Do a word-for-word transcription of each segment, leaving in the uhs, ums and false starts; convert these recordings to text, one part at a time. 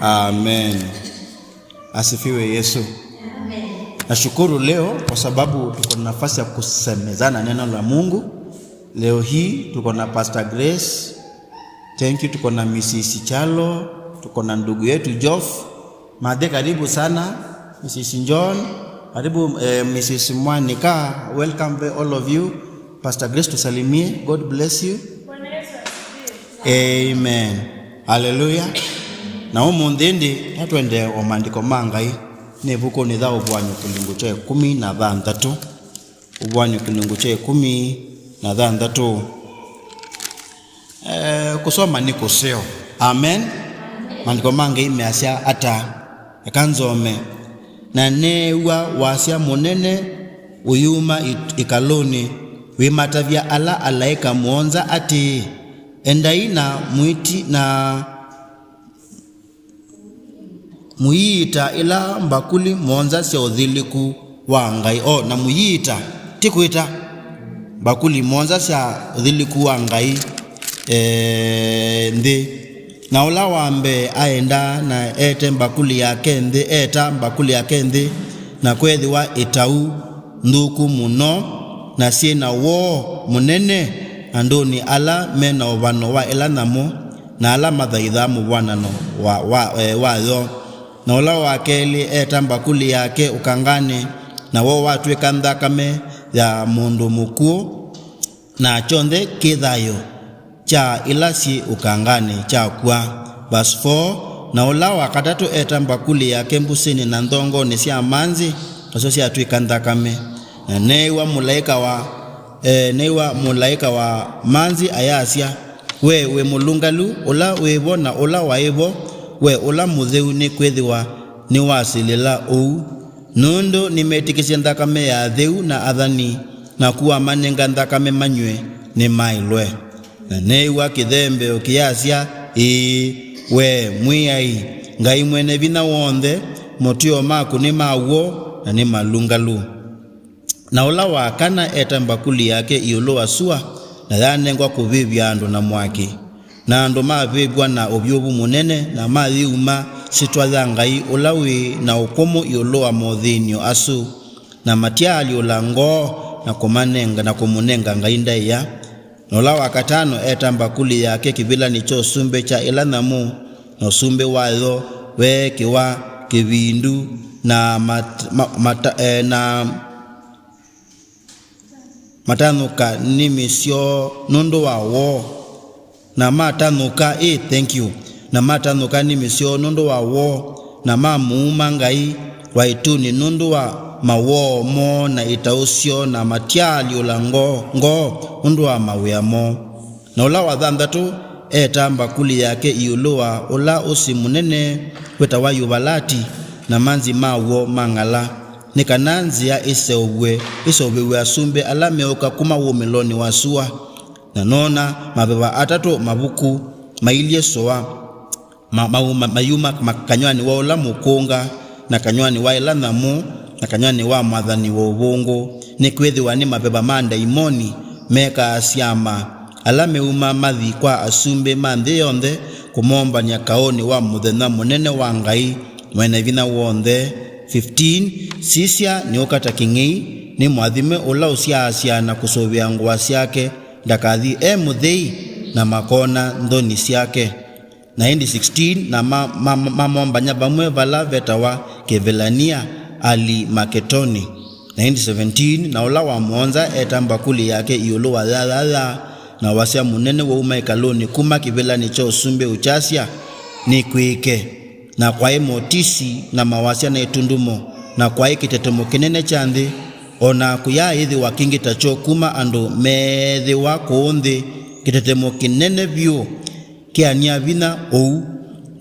Amen. Asifiwe Yesu. Nashukuru leo kwa sababu tuko na nafasi ya kusemezana neno la Mungu. Leo hii tuko na Pastor Grace. Thank you. Tuko na Missus Chalo, tuko na ndugu yetu Geoff. Mathe, karibu sana. Missus John, karibu, eh, Missus Mwanika. Welcome all of you. Pastor Grace, tusalimie. God bless you. Amen. Haleluya. Na ũmũnthĩ ĩndĩ, ta twende o maandĩko ma Ngai, nĩ ĩvukunĩ ya Ũvuan'yo kĩlungu kya ĩkũmi na thanthatũ. Ũvuan'yo kĩlungu kya ĩkũmi na thanthatũ. Eh, kũsoma nĩ kũseo. Amen. Maandĩko ma Ngai measya ata? Eka nzome. Na neew'a wasya mũnene ũyuma ĩt-, ĩkalũnĩ, wĩmatavya ala alaĩka mũonza atĩĩ, "Endai na mwĩti na mũiita ĩla mbakũli mũonza sya ũthilĩku wa Ngai." O, na mũiita, ti kwĩta, mbakũli mũonza sya ũthilĩku wa Ngai, eh, nthĩ. Na ũla wa mbee aenda na ete mbakũli yake nthĩ, eeta mbakũli yake nthĩ, na kweethĩwa ĩtau nthũku mũno, na syĩ na woo mũnene andũnĩ ala me na ũvano wa ĩla nyamũ, na ala mathaithaa mũvw'anano wa, wa, e, wayo. Na ũla wa kelĩ eeta mbakũli yake ũkanganĩ, na woo watw'ĩka nthakame ya mũndũ mũkw'ũ, na kyonthe kĩ thayũ kya ila syĩ ũkanganĩ kyakw'a. Verse four, na ũla wa katatũ eeta mbakũli yake mbusĩnĩ na nthongonĩ sya manzĩ, nasyo syatw'ĩka nthakame. Na neew'a mũlaĩka wa, e, neew'a mũlaĩka wa manzĩ ayasya, "We wĩ mũlũngalu, ũla wĩ vo na ũla waĩ vo, we ũla mũtheu, nĩkwĩthĩwa nĩwasilĩla ũu, nũndũ nĩmetĩkĩsye nthakame ya atheu na athani, naku wamanenga nthakame manyw'e, nĩmaĩlwe." Na neew'a kĩthembeo kĩyasya, "Ĩĩ, we Mwĩai, Ngai Mwene Vinya W'onthe, motw'ĩo maku nĩ ma w'o na nĩ malũngalu." Na ũla wa kana eeta mbakũli yake ĩũlũ wa sua, na yanengwa kũvĩvya andũ na mwaki. Na andũ mavĩvw'a na ũvyũvu mũnene, na mayĩuma syĩtwa ya Ngai ũla wĩ na ũkũmũ ĩũlũ wa mothĩny'o asu, na matyaalyũla ngoo na kũmanenga, na kũmũnenga Ngai ndaĩa. Na ũla wa katano eeta mbakũli yake kĩvĩlanĩ kya ũsumbĩ kya ĩla nyamũ, na ũsumbĩ wayo weekĩwa kĩvindu, na mat-, ma-, mata-, e, na matanũka nĩmĩ syoo nũndũ wa woo, na matanũka, ĩ, thank you, na matanũka nĩmĩ syoo nũndũ wa woo, na mamũuma Ngai wa ĩtunĩ nũndũ wa mawoo moo na ĩtaũ syoo, na matyaalyũla ngoo, ngoo ũndũ wa mawĩa moo. Na ũla wa thanthatũ eeta mbakũli yake ĩũlũ wa ũla ũsĩ mũnene wĩtawa Yuvalati, na manzĩ ma w'o mang'ala, nĩ kana nzĩa ĩseũvw'e, ĩseũvĩw'e asumbĩ ala meũka kuma wumĩlonĩ wa sua. Na noona maveva atatũ mavuku mailyĩ sũa, ma-, mauma-, mayuma ma-, kanyw'anĩ wa ũla mũkũnga, na kanyw'anĩ wa ĩla nyamũ, na kanyw'anĩ wa mwathani wa ũvũngũ, nĩkwĩthĩwa nĩ maveva ma ndaimoni mekaa syama, ala meuma mathi kwa asumbĩ ma nthĩ yonthe kũmomban'ya kaũnĩ wa mũthenya mũnene wa Ngai Mwene Vinya W'onthe. Fifteen, sisya, nĩũka ta kĩng'ei, nĩ mũathime ũla ũsyaasyaa na kũsũvĩa ngũa syake, ndakathi e mũthei, na makona nthoni syake. Na ĩndĩ sixteen, na ma-, ma-, ma-, mamombany'a vamwe vala vetawa Kĩvelania Alimaketoni. Na ĩndĩ seventeen, na ũla wa mũonza eeta mbakũli yake ĩũlũ wa yayaya, na wasya mũnene wauma ĩkalũnĩ kuma kĩvĩlanĩ kya ũsumbĩ ũkyasya, "Nĩkw'ĩke." Na kwaĩ motisi, na mawasya, na ĩtundumo, na kwaĩ kĩtetemo kĩnene kya nthĩ, o na kũyaaĩthĩwa kĩngĩ takyo kuma andũ meethĩwa kũũ nthĩ, kĩtetemo kĩnene vyũ, kĩany'a vinya ũu.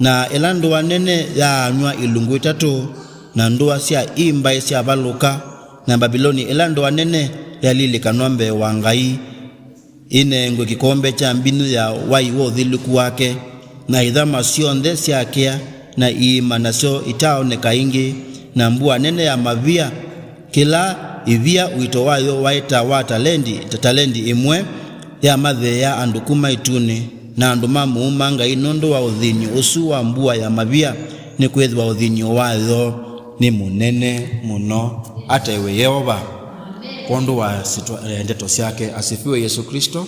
Na ĩla ndũa nene yaanyw'a ilungu itatũ, na ndũa sya ii mbaĩ syavalũka, na Mbaviloni ĩla ndũa nene yalilikanwa mbee wa Ngai, ĩnengwe kĩkombe kya mbinyu ya wai wa ũthilĩku wake, na ithama syonthe syakĩa, na iima nasyo itaaoneka ĩngĩ, na mbua nene ya mavia, kĩla ĩvia ũito wayo waĩ ta wa talendi, ta talendi ĩmwe, yamatheea andũ kuma ĩtunĩ, na andũ ma mũu ma Ngai nũndũ wa ũthĩny'o ũsu wa mbua ya mavia, nĩkwĩthĩwa ũthĩny'o wayo nĩ mũnene mũno. Ataĩwe Yeova kwondũ wa syĩtwa, eh, ndeto syake. Asifiwe Yesu Kristo.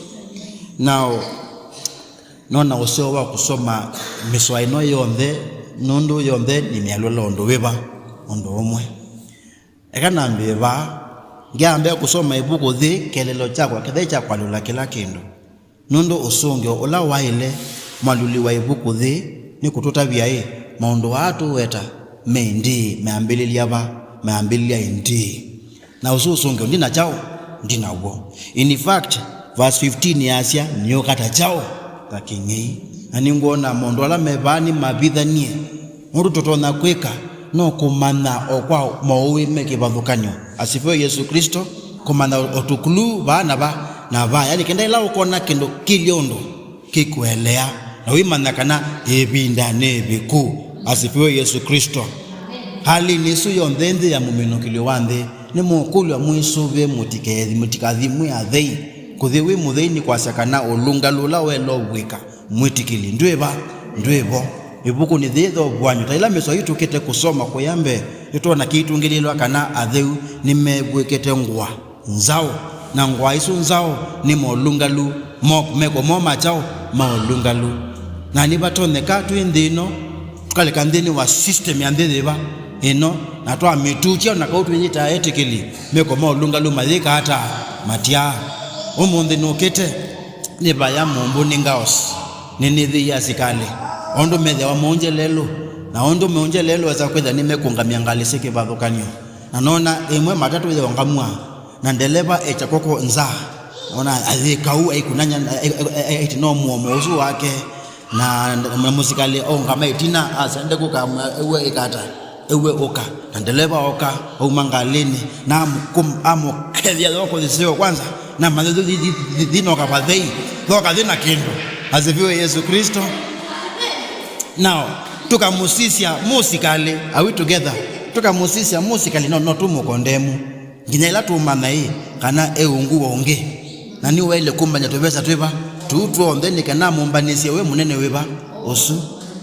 Nao nona ũseo wa kũsoma mĩsoa ĩno yonthe, nũndũ yonthe nĩ mĩalũla ũndũ wĩva, ũndũ ũmwe. Eka nambĩe vaa, ngeambĩa kũsoma ĩvuku thĩ, kĩeleelo kyakwa kĩthei kya kwalũla kĩla kĩndũ. Nũndũ ũsũngĩo ũla waĩle mwalũli wa ĩvuku thĩ nĩ kũtũtavya ĩ, maũndũ aa tũweta me ĩndĩĩ, meambĩlĩlya va? Meambĩlĩlya ĩndĩĩ. Na ũsu ũsũngĩo ndi na kyaũ? Ndi naw'o. In fact, verse fifteen yasya, nĩũka ta kyaũ? Ta kĩng'ei. Na nĩngwona maũndũ ala me vaa nĩmavithanie. Ũndũ tũtonya kwĩka no kũmanya o kwa maũĩ me kĩvathũkany'o. Asifiwe Yesu Kristo. Kũmanya ũtukulu vaa na va na va, yani kenda ĩla ũkona kĩndũ kĩlye ũndũ kĩkũelea, na wĩmanya kana ĩvinda nĩ ĩviku. Asifiwe Yesu Kristo. Halinĩ ĩsu yonthe nthĩ ya mũminũkĩlyo wa nthĩ, nĩmũkũlw'a mwĩsũvĩe, mũtikethi-, mũtikathi mwĩ athei. Kũthi wĩ mũthei nĩ kwasya kana ũlũngalu ũla waĩle ũvw'ĩka mwĩtĩkĩli ndwĩ va? Ndwĩ vo. Ĩvukunĩ yĩĩ yĩthovoany'o ta ĩla mĩsoa yu tũkĩte kũsoma kũya mbee, nĩtwona kĩitũngĩlĩĩlwa kana atheu nĩmevw'ĩkĩte ngũa nzaũ, na ngũa isu nzaũ nĩ maũlũngalu mo-, meko moo ma kyaũ? Ma ũlũngalu. Na nĩvatonyeka twĩ nthĩ ĩno, tũkalika nthĩnĩ wa system ya nthĩ yĩva ĩno, na twamĩtutya, o na kau twĩyĩtaa etĩkĩli, meko ma ũlũngalu mayĩka ata? Matyaa. Ũmũnthĩ nũkĩte, nĩ vaya mũmbũ nĩ ngaos, nĩnĩthĩie asikalĩ, o ũndũ methĩawa maũngye lelũ, na o ũndũ maũngye lelũ esa kwĩthĩa nĩmekũngamya ngalĩ syĩ kĩvathũkany'o. Na nona ĩmwe matatũ yĩongamw'a, na ndeleva ekya kw'oko nza, ona ayĩka ũu, aikunany'a, ai-, ai-, ai-, aiti no mũomo ũsu wake, na, na mũsikalĩ aũngama ĩtina, asya, "Ndekũka, mwa-, ewe ĩkata, ewe ũka." Na ndeleva oka, auma ngalĩnĩ, na amũkũm-, amũkethya yoko yĩseo kwanza, na mathe thi-, thi-, thi-, thi-, thinoka vathei, thoka thĩ na kĩndũ. Asifiwe Yesu Kristo. Nao, tũkamũsisya mũsikalĩ, are we together? Tũkamũsisya mũsikalĩ, no, no tũmũkondemu. Nginya ĩla tũũmanya ĩ, kana e ungu wa ũngĩ. Na nĩwaĩle kũmbany'a tũvesa twĩva? Tũu tw'onthe nĩ kana amũmbanĩsye we mũnene wĩva? Ũsu.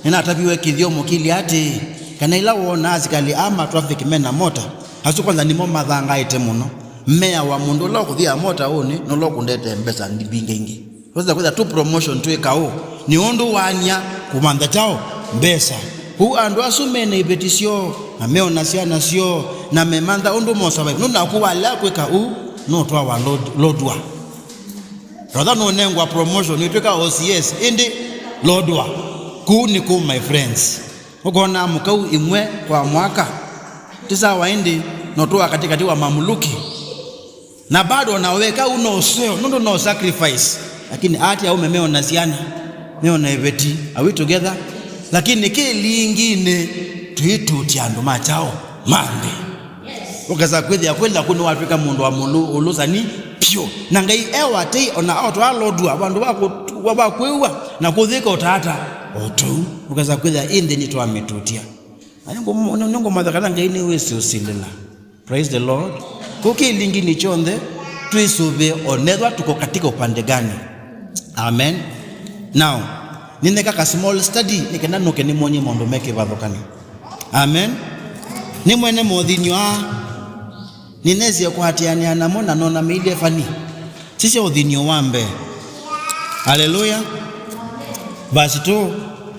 Nĩnataviwe kĩthyomo kĩlĩ atĩĩ, kana ĩla woona asikalĩ aa ma traffic me na mota, asu kwanza nĩmo mathangaĩte mũno. Meawa mũndũ ũla ũkũthĩa mota ũnĩ nũla ũkũndetee mbesa mbingĩ ingĩ. Twesa kwĩtha tũ promotion twĩ kaũ, nĩ ũndũ waany'a kũmantha kyaũ? Mbesa. Kũu andũ asu me na iveti syoo, na meona syana syoo, na memantha ũndũ mo survive. Nũndũ naku walea kwĩka ũu, nũtwawa load-, lodwa. Rather nũnengwa promotion, nĩtwĩka O C S, ĩndĩ lodwa. Kũu nĩ kũu, my friends. Ũkona mũkau ĩmwe kwa mwaka, ti sawa ĩndĩ, no tũwa katĩkatĩ wa mamuluki. Na bado ona weka ũu no ũseo, nũndũ no sacrifice. Lakini ati aume meona syana, meona iveti. Are we together? Lakini kĩlinginĩ, twĩtũtya andũ ma kyaũ? Ma nthĩ. Ũkesa kwĩthĩa kwĩla kũnĩ watwĩka mũndũ wa mũlũ, ũlũsani pyũ. Na Ngai e watei, ona aotwaa lodua, vandũ va kũ-, va kwĩw'a, na kũthĩka ũtaata. O tũu, ũkesa kwĩthĩa ĩ nthĩ nĩtwamĩtũtya. Na nĩngũ-, nĩ-, nĩngũmatha kana Ngai nĩwĩsĩ ũsilĩla. Praise the Lord. Kũu kĩlinginĩ kyonthe, twĩsũvĩe onethwa tuko katika upande gani. Amen. Now, nĩneka ka small study, nĩkenda nũke nĩmwony'e maũndũ me kĩvathũkany'o. Amen. Nĩ mwene mothinyo aa, nĩnesie kũatĩanĩa namo na nona meilye fani. Sisya ũthinyo wa mbee. Aleluya. Verse two,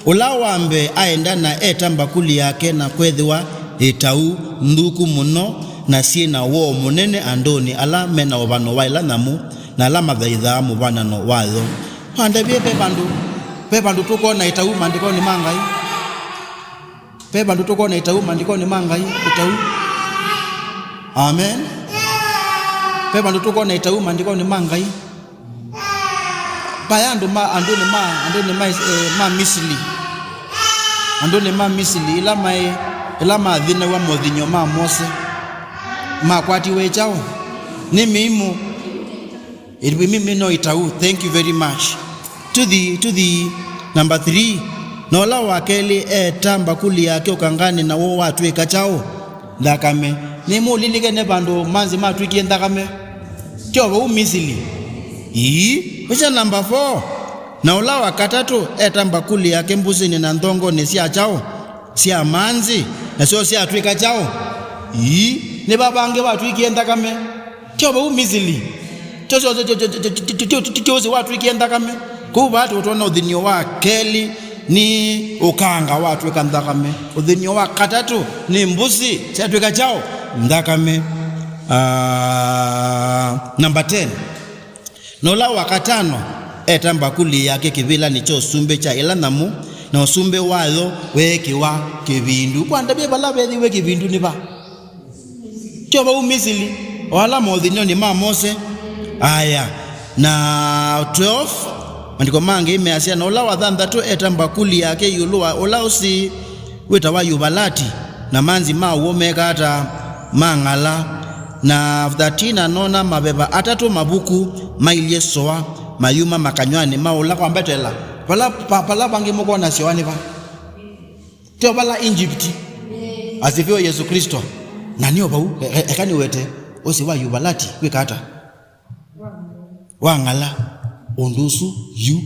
ũla wa mbee aenda na eta mbakuli yake na kwethĩwa ĩtau nthũku mũno na syĩ na woo mũnene andũnĩ ala me na ũvano wa ĩla nyamũ na ala mathaithaa mũvanano wayo. Wandavie ve vandũ, ve vandũ tũkwona ĩtau maandĩkonĩ ma Ngai? Ve vandũ tũkwona ĩtau maandĩkonĩ ma Ngai? Ĩtau. Amen. Ve vandũ tũkwona ĩtau maandĩkonĩ ma Ngai? Vaya andũ ma, andũnĩ ma, andũnĩ ma, eh, ma Misili. Andũnĩ ma Misili, ĩla maĩ, ĩla mathĩnaw'a mothinyo ma Mose, makwatiwe kyaũ? Nĩ mĩimũ. Ĩvĩmĩmĩ no ĩtau. Thank you very much. Tũthi, tũthi. Number three. Na ũla wa kelĩ eeta mbakuli yake ũkanganĩ, naw'o watw'ĩka kyaũ? Nthakame. Nĩmũlilikene vandũ manzĩ matw'ĩkie nthakame? Tyo vau Misili? Ii. Ũsya number four. Na ũla wa katatũ eta mbakuli yake mbũsĩnĩ na nthongonĩ sya kyaũ, sya manzĩ, nasyo syatw'ĩka kyaũ? Ii, nĩ va vangĩ vatw'ĩkie nthakame. Tyo vau Misili. Tyo, tyo, tyo ũsĩ watw'ĩkie nthakame. Kũu vaa tũtwona ũthĩn'yo wa kelĩ nĩ ũkanga watw'ĩka nthakame. Ũthĩn'yo wa katatũ nĩ mbũsĩ syatw'ĩka kyaũ? Nthakame. Ah, number ten. Na ũla wa katano eta mbakuli yake kĩvĩlanĩ kya ũsumbĩ kya ĩla nyamũ, na ũsumbĩ wayo weekĩwa kĩvindu. Kwa ndavye vala veethĩiwe kĩvindu nĩ va? Tyo vau Misili, o ala mothĩnĩonĩ ma Mose. Aya, na twelve, maandĩko mangĩ measya, na ũla wa thanthatũ eta mbakuli yake ĩũlũ wa ũla ũsĩ wĩtawa Yuvalati, na manzi ma w'o meka ata? Mang'ala. Na thirteen, anoona maveva atatũ mavuku mailyĩ soa, mayuma makanyw'anĩ ma ũla kwambetela. Vala, pa-, vala vangĩ mũkona soa nĩ va? Tyo vala Egypt. Asifiwe Yesu Kristo. Na nĩo vau, e-, e-, eka nĩwete ũsĩ wa Yuvalati kwĩka ata? Wang'ala. Ũndũ ũsu yu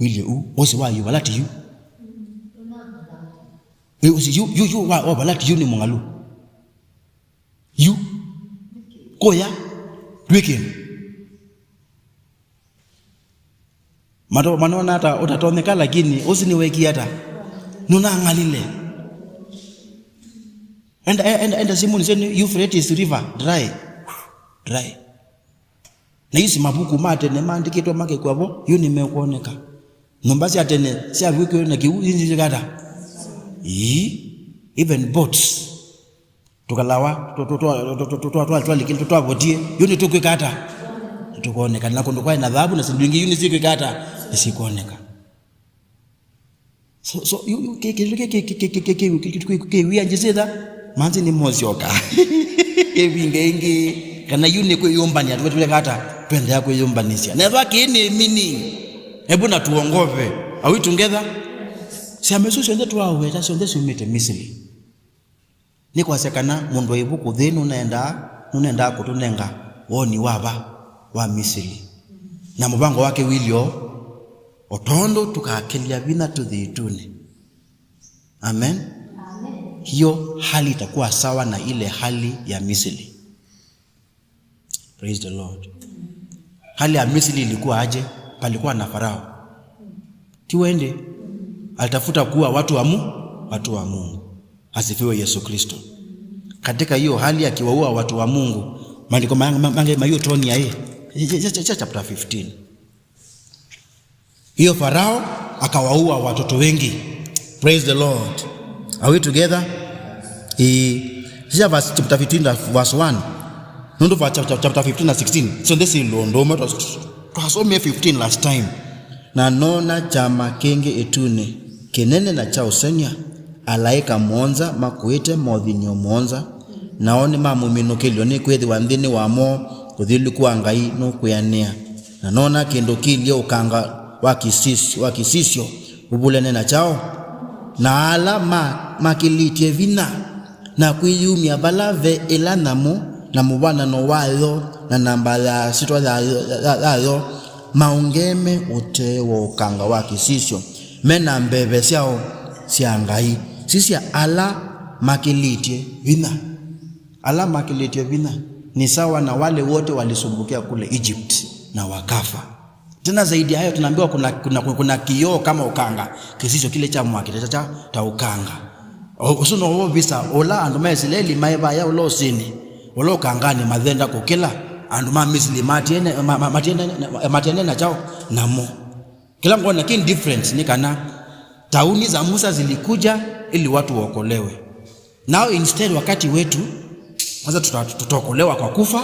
wĩlye u, ũsĩ wa Yuvalati yu. Ĩ, ũsĩ yu, yu, yu wa, wa Yuvalati yu nĩ mũng'alu. Yu. Kũya. Ndwĩ kĩndũ. Mato-, manona ata ũtatonyeka, lakini ũsu nĩwekie ata? Nũnang'alile. Enda, e-, enda, enda simuni seni Euphrates River, dry. Dry. Na isi mavuku ma tene maandĩkĩtwe makekwa vo, yu nĩmekwoneka. Nyũmba sya tene syavw'ĩkiwe na kĩu, inzi syĩkata? Ii, even boats. Tũkalawa, twa-, twa-, twalikile, twavotie, yu nĩtũkwĩka ata? Nĩtũkwoneka. Na kũndũ kwaĩ na thavu na syĩndũ ingĩ, yu nĩsikwĩka ata? Nĩsikwoneka. So, so, yu, yu, kĩ-, kĩndũ kĩ-, kĩ-, kĩwia njĩsĩtha, manzi nĩmosyoka. Ĩvinga ĩngĩ, kana yu nĩ kwĩyũmbanĩa, tũkatwĩka ata? Twendaa kwĩyũmbanĩsya. Na ethwa kĩĩ nĩ meaning, ebu na tuongove. Are we together? Syama isu syonthe twaaweta, syonthe syumĩte Misili. Nĩ kwasya kana mũndũ wa ĩvuku thĩ nũnendaa, nũnendaa kũtũnenga woni wa va? Wa Misili. Na mũvango wake wĩlyo, o tondũ tũkakĩlya vinya tũthi ĩtunĩ. Amen. Amen. Hiyo hali itakuwa sawa na ile hali ya Misili. Praise the Lord. Hali ya Misri ilikuwa aje? Palikuwa na Farao. Ti wende? Alitafuta kuua watu wa Mu-, watu wa Mungu. Asifiwe Yesu Kristo. Katika hiyo hali akiwaua watu wa Mungu, maandĩko ma-, ma-, mange mayutonia hii. Ch-, ch-, ch-, chapter fifteen. Hiyo Farao akawaua watoto wengi. Praise the Lord. Are we together? Eh, sisya verse, chapter fifteen, verse one. Nũndũ va chapter, chapter fifteen na sixteen. So this is londo, twas-, twasomie fifteen last time. Na nona kyama kĩngĩ ĩtunĩ, kĩnene na kya ũsengy'a, alaĩka mũonza makuĩte mothinĩo mũonza, nao nĩmamũminũkĩlyo, nĩkwĩthĩwa nthĩnĩ wamo ũthyũlũku wa Ngai nũkwĩanĩa. Na noona kĩndũ kĩilyĩ ũkanga wa kĩsis-, wa kĩsisyo ũvulene na kyaũ? Na ala ma-, makĩlĩtye vinya na kwĩyumya vala ve ĩla nyamũ na mũvw'anano wayo na namba ya syĩtwa yayo, ya-, yayo, maũngeme ũtee wa ũkanga wa kĩsisyo, me na mbeve syaũ? Sya Ngai. Sisya, ala makĩlĩtye vinya. Ala makĩlĩtye vinya ni sawa na wale wote walisumbukia kule Egypt na wakafa. Tena zaidi ya hayo, tunaambiwa kuna, kuna, kuna kioo kama ũkanga, kĩsisyo kĩlĩ kya mwaki, ta, ta, ta ũkanga. O-, ũsu no wovisa ũla andũ ma Isilaeli maĩ vaya ũla ũsĩnĩ, ũla ũkanganĩ mathenda kũkĩla andũ ma Misri matiene, ma-, ma-, matiene, matiene na kyaũ? Namo. Kĩla ngona kĩ difference nĩ kana tauni za Musa zilikuja ili watu waokolewe. Now instead, wakati wetu, sasa tuta-, tutaokolewa kwa kufa.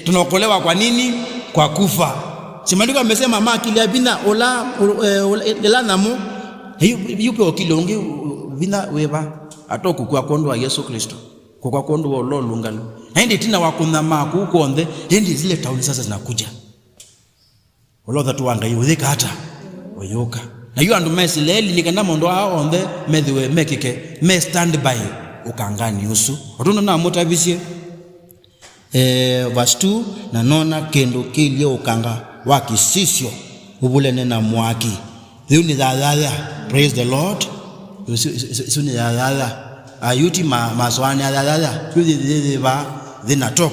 Tunaokolewa kwa nini? Kwa kufa. Si maandiko yamesema, makĩlya vinya ũla, ũ-, eh, ũla, ĩla nyamũ, yu-, yu pe ũkilyo ũngĩ, u-, vinya wĩva? Ata ũkũkw'a kwondũ wa Yesu Kristo. Kũkw'a kwondũ wa ũla ũlũngalu. Na ĩndĩ ĩtina wa kũnyamaa kũu kw'onthe, ĩndĩ zile tauni sasa zinakuja. Ũla ũthatu wa Ngai ũyĩka ata? Ũyũka. Na yu andũ ma Isilaeli, nĩ kana maũndũ aa onthe methĩwe mekĩke, me standby ũkanganĩ ũsu. O tondũ namũtavisye, eh, verse two, na nona kĩndũ kĩilyĩ ũkanga wa kĩsisyo Ũvulene na mwaki. Yĩu nĩ yayaya. Praise the Lord. Ĩsu, ĩsu, ĩsu, ĩsu nĩ yayaya. Ayuti ma, masũanĩa yayaya. Yu yĩ, yĩ, yĩ va, yĩ na top.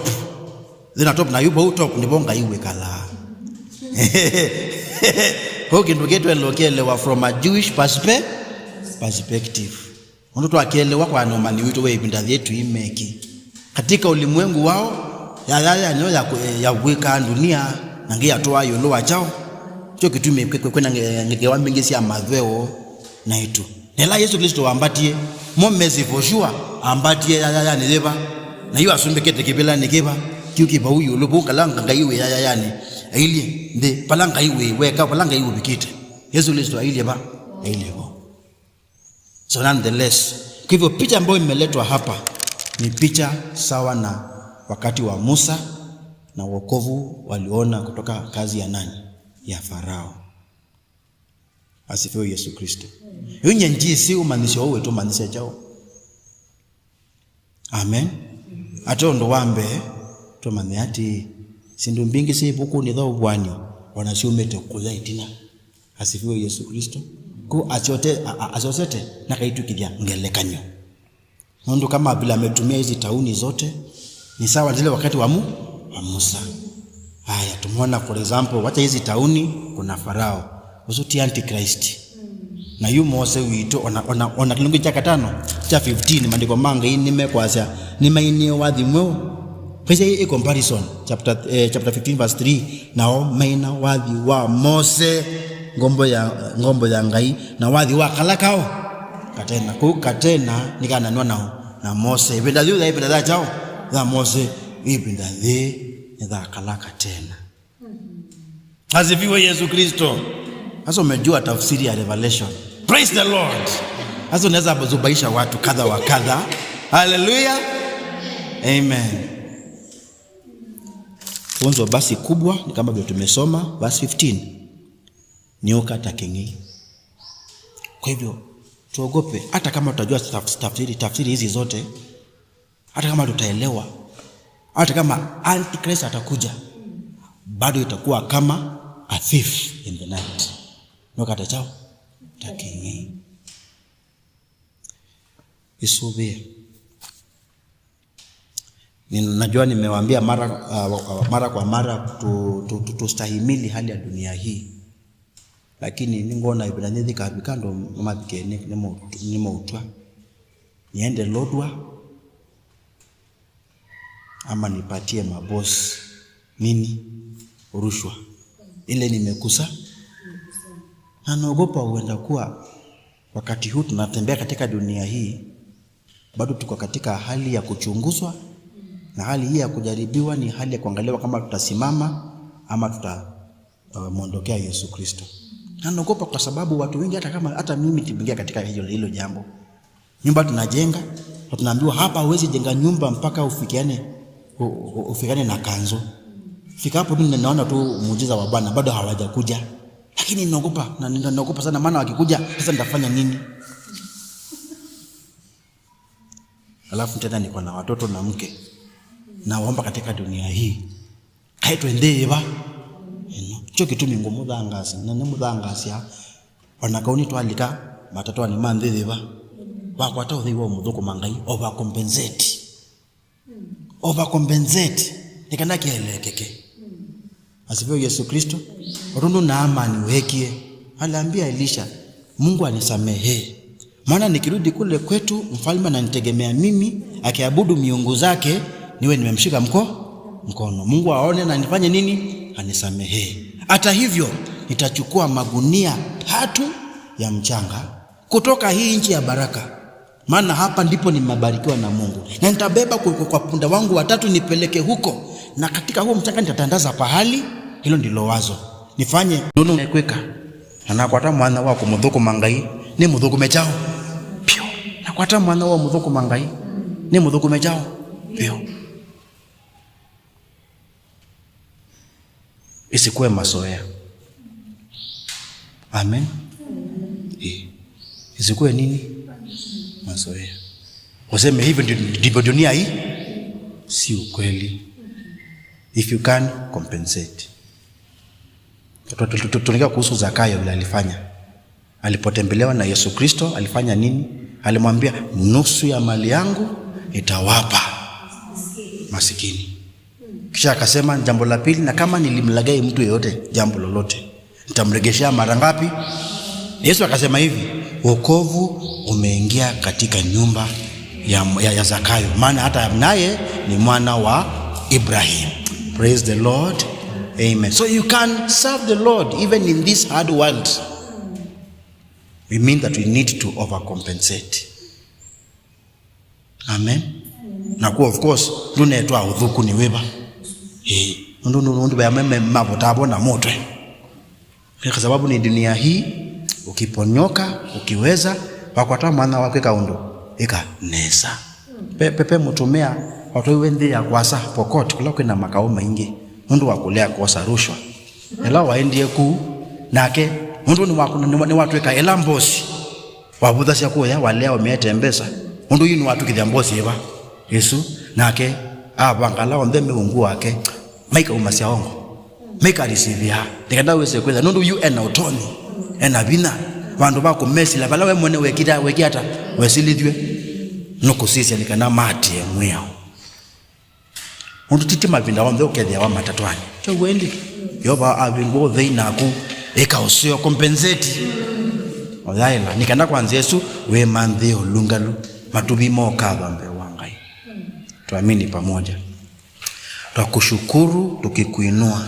Yĩ na top, na yu vau top nĩvo Ngai wĩkalaa. Kũu kĩndũ kĩtwenda ũkĩelewa from a Jewish perspe-, perspective. Ũndũ twakĩelewa kwa na ũmanyi witũ wa ĩvinda yĩĩ tũimeki. Katika ulimwengu wao, yayaya nĩyo ya kũ-, ya kwĩka ndunia, na Ngai atũaa ĩũlũ wa kyaũ. Kyo kĩtumi kwĩ, kwĩ, kwĩna nge-, ngewa mbingĩ sya mathweo naitũ. Na ĩla Yesu Kristo wambatie, mo mesi for sure, ambatie yayayanĩ yĩva, na yu asumbĩkĩte kĩvĩlanĩ kĩva, kĩu kĩ vau ĩũlũ, vau kala Ngai wĩ yayayanĩ, ailyĩ nthĩ, vala Ngai wĩ weka, vala Ngai ũvikĩte. Yesu Kristo ailyĩ va? Ailyĩ vo. So nonetheless, kwa hivyo picha ambayo imeletwa hapa ni picha sawa na wakati wa Musa na wokovu waliona kutoka kazi ya nani? Ya Farao. Asifiwe Yesu Kristo. Yu nye ndyĩsĩ ũmanyĩsyo ũũ wĩtũmanyĩsya kyaũ? Amen. Ate ũndũ wa mbee, tũmanye atĩ syĩndũ mbingĩ syĩ ĩvukunĩ ya Ũvuan'yo, o na syumĩte kũya ĩtina. Asifiwe Yesu Kristo. Kũ asyote-, a-, a-, asyosete, nakaitwĩkĩthya ngelekany'o. Nũndũ kama vile ametumia hizi tauni zote, ni sawa na zile wakati wa Mu-, wa Musa. Haya, tumeona, for example, wacha hizi tauni, kuna Farao. Ũsu ti Antichrist. Na yu Mose witũ, ona, ona, ona kĩlungu kya katano, kya fifteen, maandĩko ma Ngai nĩmekwasya, nĩmainie wathi mweũ. Kwĩsya ĩ comparison, chapter, eh, chapter fifteen verse three, nao maina wathi wa Mose, ngombo ya, ngombo ya Ngai, na wathi wa kala kaũ? Katena. Kũu katena nĩkananwa nao na Mose. Ĩvinda yĩu ya ĩvinda ya kyaũ? Ya Mose. Ĩvinda yĩĩ nĩ ya kala katena. Asifiwe Yesu Kristo. Sasa umejua tafsiri ya revelation. Praise the Lord. Sasa unaweza zubaisha watu kadha wa kadha. Hallelujah. Amen. Funzo basi kubwa ni kama vile tumesoma, verse fifteen. Nĩũka ta kĩng'ei. Kwa hivyo, tuogope, hata kama tutajua taf-, tafsiri, tafsiri hizi zote, hata kama tutaelewa, hata kama Antichrist atakuja, bado itakuwa kama a thief in the night. Nũka ta kyaũ? Ta kĩng'ei. Ĩsũvĩe. Ninajua nimewaambia mara, uh, mara kwa mara tu-, tu-, tu-, tustahimili hali ya dunia hii. Lakini nĩngwona ĩvinda nĩyĩkavika andũ mavike nĩ, nĩ mau-, nĩ mautwa. Niende lodwa ama nipatie mabosi nini? Rushwa. Ile nimekusa. Na naogopa huenda kuwa wakati huu tunatembea katika dunia hii, bado tuko katika hali ya kuchunguzwa, na hali hii ya kujaribiwa ni hali ya kuangaliwa kama tutasimama ama tuta, uh, mwondokea Yesu Kristo. Na naogopa kwa sababu watu wengi, hata kama, hata mimi nimeingia katika hilo, hilo jambo. Nyumba tunajenga, na tunaambiwa, "Hapa huwezi jenga nyumba mpaka ufikiane, u-, u-, ufikiane na kanzo." Fika hapo tu, naona tu muujiza wa Bwana, bado hawajakuja. Lakini naogopa, na, na, naogopa sana, maana wakikuja, sasa nitafanya nini? Alafu tena niko na watoto na mke. Naomba katika dunia hii. Kaĩ twĩ nthĩ yĩva? Ĩno. Kyo kĩtumi ngũmũthangaasya, na nĩmũthangaasya, ona kau nĩtwalika matatwanĩ ma nthĩ yĩva. Wakwata ũthei wa ũmũthũkũma Ngai, overcompensate. Overcompensate. Nĩ kana kĩeleekeke. Asifiwe Yesu Kristo. O tondũ Naamani weekie, aliambia Elisha, "Mungu anisamehe. Maana nikirudi kule kwetu, mfalme ananitegemea mimi, akiabudu miungu zake, niwe nimemshika mko-, mkono. Mungu aone na nifanye nini? Anisamehe. Hata hivyo, nitachukua magunia tatu ya mchanga kutoka hii nchi ya baraka. Maana hapa ndipo nimebarikiwa na Mungu. Na nitabeba kwa, kwa, kwa punda wangu watatu nipeleke huko. Na katika huo mchanga nitatandaza pahali." Hilo ndilo wazo. Nifanye nũndũ nekwĩka. Na nakwata mwanya wa kũmũthũkũma Ngai, nĩmũthũkũme kyaũ? Vyũ. Nakwata mwanya wa kũmũthũkũma Ngai, nĩmũthũkũme kyaũ? Vyũ. Isikuwe mazoea. Amen. Eh. Isikuwe nini? Mazoea. Useme, "Hivyo ndio, ndivyo dunia hii." Si ukweli. If you can, compensate. Tu-, tu-, tu-, tunaongea kuhusu Zakayo vile alifanya. Alipotembelewa na Yesu Kristo, alifanya nini? Alimwambia, "Nusu ya mali yangu nitawapa masikini." Kisha akasema jambo la pili, "Na kama nilimlaghai mtu yeyote jambo lolote, nitamregeshea mara ngapi?" Yesu akasema hivi, "Wokovu umeingia katika nyumba ya, ya, ya Zakayo, maana hata naye ni mwana wa Ibrahim." Praise the Lord. Amen. So you can serve the Lord even in this hard world. We mean that we need to overcompensate. Amen. Na kuo, of course, ndunetwa ũthuku nĩ wĩva. Eh, nũndũ, nũndũ, nũndũ vea meme mavotavo na mũtwe. Kwa sababu ni dunia hii, ukiponyoka, ukiweza, wakwata mwana wa kwĩka ũndũ, ĩka nesa. Pe, pe, pe mũtumĩa watwaiwe nthĩ ya kwasa, Pokot, kũla kwĩna makaũ maingĩ, nũndũ wa kũlea kwosa rushwa. Ĩla waendie kũu, nake, nũndũ nĩwa-, nĩwa-, nĩwatwĩka ĩla mbosi, wavũthasya kũya, walea ũmĩete mbesa, nũndũ yu nĩwatwĩkĩthya mbosi ĩva. Ĩsu, nake, avanga ala onthe me ungu wake, maikaumasya ongo. Mĩkalĩsĩthĩa, nĩkenda wĩse kwĩtha, nũndũ yu ena ũtonyi, ena vinya, vandũ va kũmesĩla, vala we mwene wekita, weki ata, wesilĩthw'e, nũkũsisya nĩ kana maatĩe mwĩao. Ũndũ titi mavinda onthe ũkethĩawa matatwanĩ. Kyo wendi, Yeova avingũa ũthei naku, ĩka ũseo, compensate. Oyaĩla, nĩ kana kwa nzĩa ĩsu, wĩmanthĩe ũlũngalu, matuvi mokava mbee wa Ngai. Tuamini pamoja. Twakushukuru tukikuinua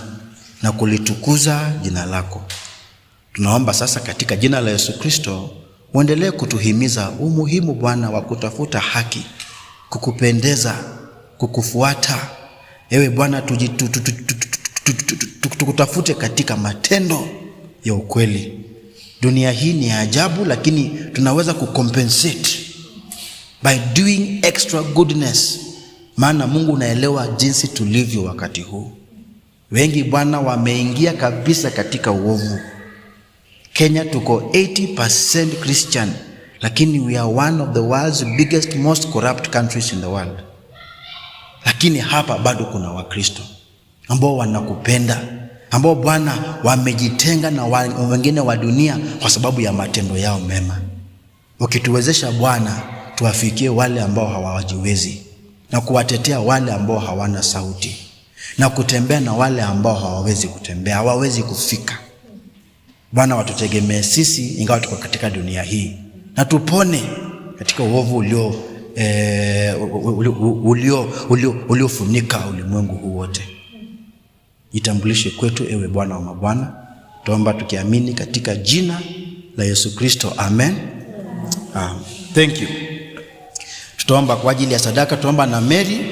na kulitukuza jina lako. Tunaomba sasa katika jina la Yesu Kristo, uendelee kutuhimiza umuhimu, Bwana, wa kutafuta haki, kukupendeza, kukufuata. Ewe Bwana, tuji-, tu-, tu-, tukutafute katika matendo ya ukweli. Dunia hii ni ya ajabu, lakini tunaweza kucompensate by doing extra goodness. Maana Mungu unaelewa jinsi tulivyo wakati huu. Wengi, Bwana, wameingia kabisa katika uovu. Kenya tuko eighty percent Christian, lakini we are one of the world's biggest, most corrupt countries in the world. Lakini hapa bado kuna Wakristo ambao wanakupenda, ambao, Bwana, wamejitenga na wa-, wengine wa dunia kwa sababu ya matendo yao mema. Ukituwezesha, Bwana, tuwafikie wale ambao hawajiwezi na kuwatetea wale ambao hawana sauti na kutembea na wale ambao hawawezi kutembea, hawawezi kufika. Bwana, watutegemee sisi, ingawa tuko katika dunia hii, na tupone katika uovu ulio, eh, ulio, ulio, ulio, uliofunika ulimwengu huu wote. Jitambulishe kwetu, ewe Bwana wa mabwana. Tuomba tukiamini katika jina la Yesu Kristo. Amen. Um, thank you. Tutaomba kwa ajili ya sadaka, tuomba na Mary.